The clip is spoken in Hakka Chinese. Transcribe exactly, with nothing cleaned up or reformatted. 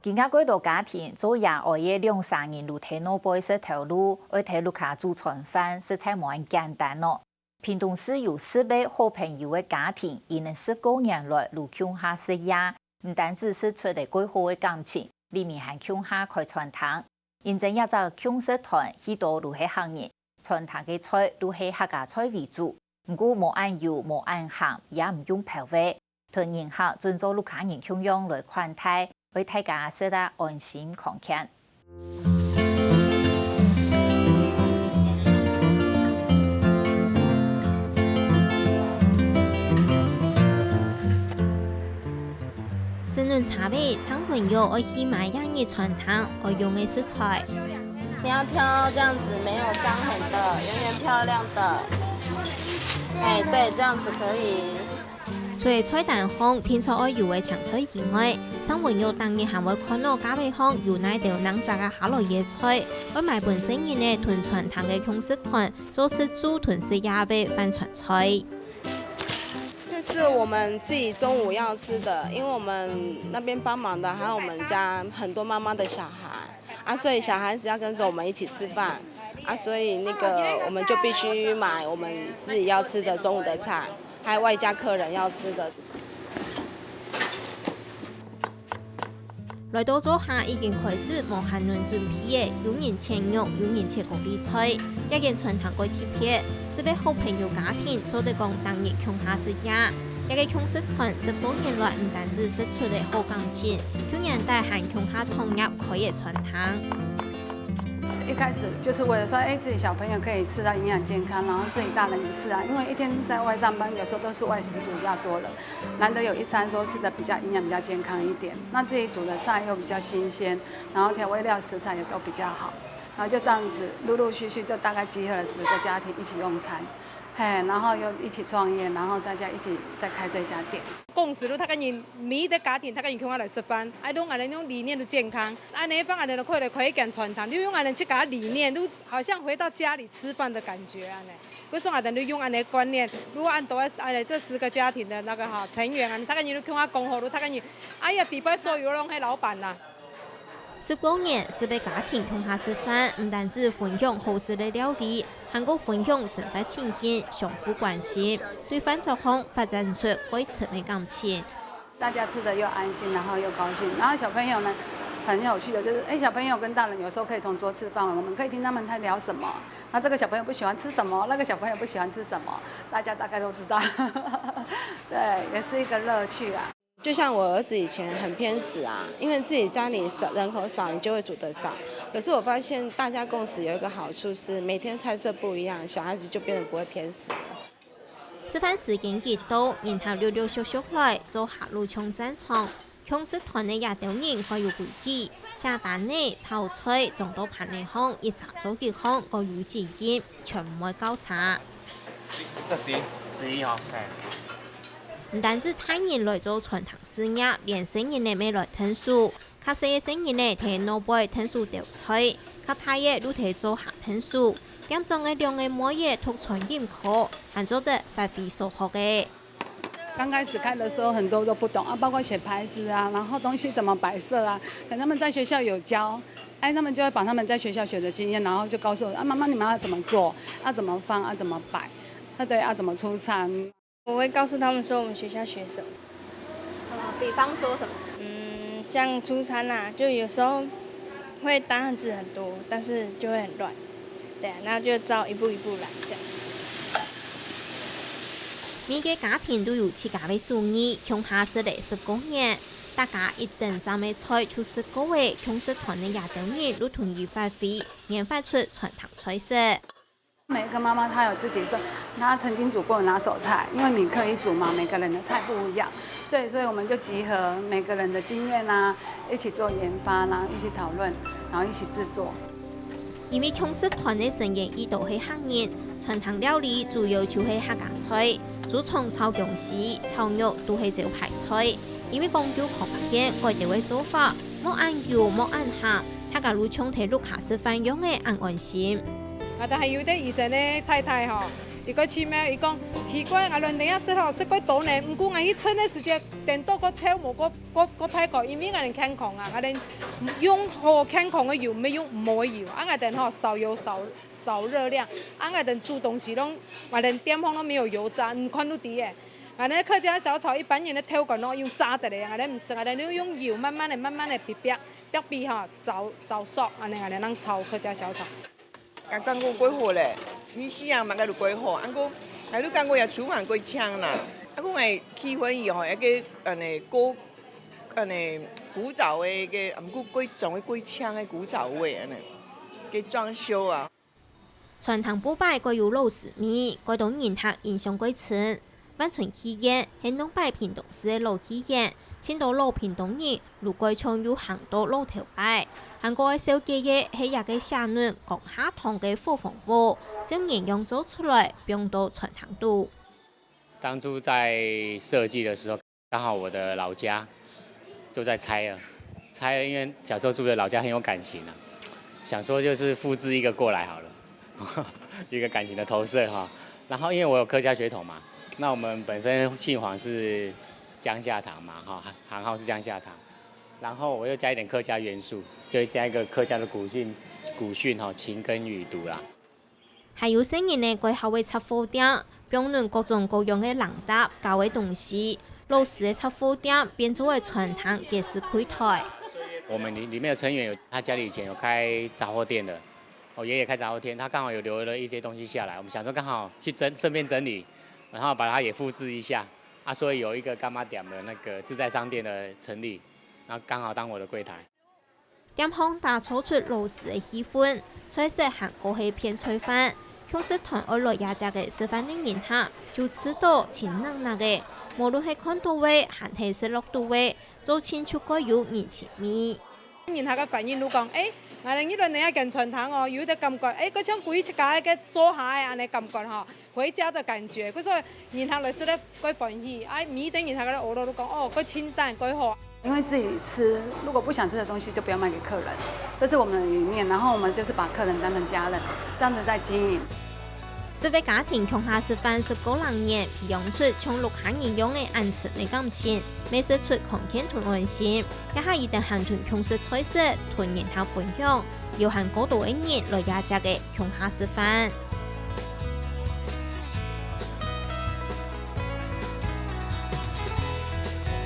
今下蓋多家庭做爺哀个兩儕人都在外背食頭路，愛在屋下煮餐飯，實在無恁簡單哦。屏東市有十位好朋友个家庭，因為十過年來都共下食夜，毋單止食出了蓋好个感情，裡面還共下開餐廳。因爭這隻共食團，許多都係客人，餐廳个菜都係客家菜為主，毋過無恁油、無恁鹹，也毋用泡个。 同人客準做屋下人共樣來款待，為大家食啊安心康健。食完茶尾，請朋友愛去買這日餐廳愛用个食材。你要挑這樣子沒有傷痕的，圓圓漂亮的。哎，對，這樣子可以。 除了菜單項定著愛有个青菜以外，請朋友逐日還會看著架背項有哪兜能摘啊下來个菜，愛買分細人仔同餐廳个共食團做食晝同食夜个飯餐菜。這是我們自己中午要吃的，因為我們那邊幫忙的還有我們家很多媽媽的小孩。 啊，所以小孩子要跟著我們一起吃飯，啊，所以那個我們就必須買我們自己要吃的中午的菜，還有外加客人要吃的。來到灶下已經開始無閒亂準備个，有人切肉，有人切高麗菜。這間餐廳蓋特別，十位好朋友家庭做得講逐日共下食夜。這個共食團十多年來，毋單止食出了好感情，舊年底還共下創業開了餐廳。 一開始就是為了說，哎，自己小朋友可以吃到營養健康，然後自己大人也是啊，因為一天在外上班，有時候都是外食煮比較多了，難得有一餐說吃的比較營養、比較健康一點，那自己煮的菜又比較新鮮，然後調味料食材也都比較好，然後就這樣子陸陸續續就大概集合了十個家庭一起用餐。 嘿，然後又一起創業，然後大家一起再開這家店。共食就逐個人，每一個家庭逐個人共下來食飯，啊，用恁樣用理念就健康，恁樣放恁樣就可以開一間餐廳，就用恁樣自家理念，就好像回到家裡吃飯的感覺恁樣。故所𠊎等就用恁樣觀念，如果恁多恁樣這十個家庭的那個哈成員啊，逐個人就共下講好，就逐個人，哎呀，底背所有攏係老闆啦。 十過年，十位家庭共下食飯，毋單止分享好食个料理，還過分享生活情形，相互關心，對飯桌項發展出蓋深个感情。大家吃得又安心，然後又高興。然後小朋友呢，很有趣的，就是，哎，小朋友跟大人有時候可以同桌吃飯，我們可以聽他們在聊什麼。那這個小朋友不喜歡吃什麼，那個小朋友不喜歡吃什麼，大家大概都知道。對，也是一個樂趣啊。 就像我兒子以前很偏食啊，因為自己家裡少，人口少，你就會煮得少。可是我發現大家共食有一個好處是，每天菜色不一樣，小孩子就變得不會偏食了。食飯時間一到，人客陸陸續續來，灶下就像戰場。共食團个這兜人蓋有規矩，寫單仔、炒菜，裝到盤仔項，一儕做幾項，蓋有經驗，全毋會搞差。這十一，十一號，嘿。 毋單止大人來做餐廳事業，連細人仔乜來𢯭手。較細个細人仔在外背𢯭手兜菜，較大个就在灶下𢯭手。店長个兩個妹仔讀餐飲科，還做得發揮所學个。剛開始開的時候，很多都不懂啊，包括寫牌子啊，然後東西怎麼擺設啊，等他們在學校有教，哎，他們就會把他們在學校學的經驗，然後就告訴我，啊，媽媽，你們要怎麼做，要怎麼放，要怎麼擺，啊，對，要怎麼出餐。 我會告訴他們說我們學校學什麼。呃，比方說什麼？嗯，像出餐啊，就有時候會單子很多，但是就會很亂。對啊，然後就照一步一步來這樣。每個家庭都有自家个手藝，共下食了十過年，大家一等站个菜就食過个，共食團个這兜人就同意發揮，研發出餐廳菜色。 每一個媽媽她有自己說，她曾經煮過拿手菜，因為每客一組嘛，每個人的菜不一樣，對，所以我們就集合每個人的經驗啊，一起做研發，然後一起討論，然後一起製作。因為共食團个成員已多係客人，餐廳料理主要就係客家菜，豬腸炒薑絲、炒肉都係招牌菜。因為講究康健，改兜个做法，莫恁油，莫恁鹹， 大家就像在屋下食飯樣仔恁安心。𠊎兜還有一個醫生个太太吼，佢个奇妙，佢講奇怪，𠊎等等下食吼食過多呢，毋過𠊎去稱个時節，顛倒个超無過過過大個，因為𠊎等健康啊，𠊎等用好健康个油，毋係用無个油，啊𠊎等吼少油少少熱量，啊𠊎等煮東西攏，𠊎等店方都沒有油炸，你看都知个。𠊎等客家小炒一般人个頭殼咯，用炸个咧，𠊎等毋使，𠊎等用油慢慢个、慢慢个煸煸煸煸吼，燥燥熟，恁呢𠊎等正炒客家小炒。 啊感覺過好咧，你試啊嘛，該就過好。啊過，𠊎就感覺也煮飯過香啦。啊過𠊎喜歡佢吼，一個恁呢古，恁呢古早个一個，毋過過重个過香个古早味恁呢，个裝修啊。餐廳布擺過有老式味，過多人客印象過深。 萬春戲院係兩擺屏東市个老戲院，盡多老屏東人路過像又行到老頭擺。還過愛紹介个係這個寫等江夏糖个伙房屋，照原樣做出來，放到餐廳肚。當初在設計的時候，剛好我的老家就在猜了，猜了，因為小時候住的老家很有感情啊，想說就是複製一個過來好了。 一個感情的投射哈。然後因為我有客家血統嘛，那我們本身姓黃是江夏堂嘛哈，行號是江夏堂，然後我又加一點客家元素，就加一個客家的古訓，古訓哈，勤耕雨讀啦。還有細人仔蓋好个雜貨店，放等各種各樣个零嗒、攪个東西，老式个雜貨店變做个餐廳个式櫃台。我們裡裡面的成員有，他家裡以前有開雜貨店的， 我爺爺開雜貨店，他剛好有留了一些東西下來，我們想說剛好去整，順便整理，然後把它也複製一下啊，所以有一個柑仔店的那個自在商店的成立，然後剛好當我的櫃台。店項打造出老式个氣氛，菜色還過係片菜飯，共食團愛來這隻个食飯个人客，就試著盡𤸁𤸁个，無論係看著个，還係食落肚个， 做親就蓋有人情味。人客个反應都講：「欸，𠊎等一輪等下間餐廳哦，有一個感覺，欸，蓋像歸自家个做下个恁呢感覺吼，回家的感覺。」故所人客來食得蓋歡喜，啊，每一個人客个學老都講：「哦，蓋清淡，蓋好。」因為自己吃，如果不想吃的東西就不要賣給客人，這是我們的理念。然後我們就是把客人當成家人，這樣子在經營。 十位家庭共下食飯十過零年，培養出像屋下人樣个恁親密感情，乜食出康健同安心。這下佢等還同共食菜色，同人客分享，邀還過多个人來這隻个共下食飯。